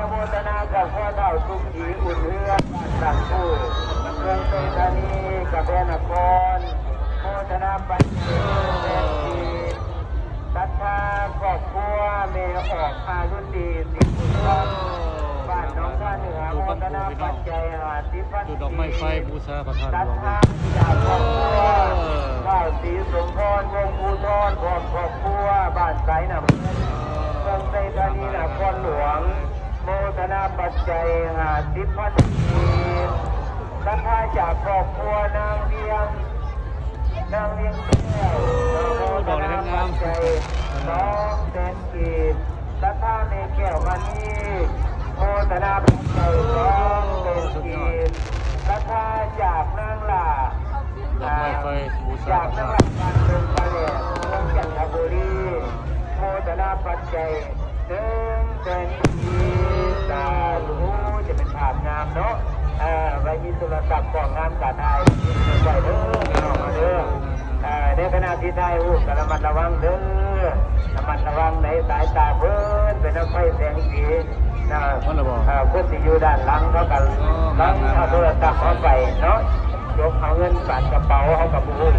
ໂມທະນາກັບພໍ່ເຖົ້າສຸຂີ ອຸ່ນເຮືອນ ບ້ານສັງພູ ເມືອງໄຊທານີ ກະແບນະຄອນ ໂມທະນາປັດໄຈ ແສນກີບ. ສັດທາຄອບຄົວແມ່ອອກ ອາລຸນດີ ສີບຸນທອງ ບ້ານໜອງທາເໜືອ ໂມທະນາປັດໄຈ ຫ້າສິບພັນ ຈູດດອກໄມ້ໄຟບູຊາພະທາດຫຼວງເດີ. ສັດທາຈາກຄອບຄົວ ທ້າວສີສົມພອນ ວົງພູທອນ ພ້ອມຄອບຄົວ ບ້ານສາຍນ້ຳເງິນ ເມືອງໄຊທານີ ນະຄອນຫຼວງ ໂມທະນາປັດໄຈ ຫ້າສິບພັນກີບ. ສັດທາຈາກຄອບຄົວນາງວຽງ ນາງວຽງແກ້ວ ໂອ້ ໂມທະນາປັດໄຈ ສອງແສນກີບ. ສັດທາແມ່ແກ້ວມະນີ ໂມທະນາປັດໄຈ ສອງແສນກີບ. ສັດທາຈາກນາງຫຼ້າ ດອກໄມ້ໄຟບູຊາ ຈາກນາງຫຼ້າ ບ້ານດົງປາແຫຼດ ເມືອງຈັນທະບູລີ ໂມທະນາປັດໄຈ ເຖິງແສນກີບ. ສາທຸ ຈະເປັນພາບງາມເນາະ. ເອີ ໄວ້ມີໂທລະສັບກ້ອງງາມກະຖ່າຍໄວ້ເດີ ພີ່ນ້ອງເຮົາເດີ. ເອີ ໃນຂະນະທີ່ຖ່າຍຮູບກະລະມັດລະວັງເດີ ລະມັດລະວັງໃນສາຍຕາເພິ່ນ ເປັນນຳໄຟແສງສີນະ. ເອີ ຄົນທີ່ຢູ່ດ້ານຫຼັງເຂົາກະລອງເອົາໂທລະສັບເຮົາໄປເນາະ ຈົກເອົາເງິນບາດກະເປົາ ເຮົາກະບໍ່ຮູ້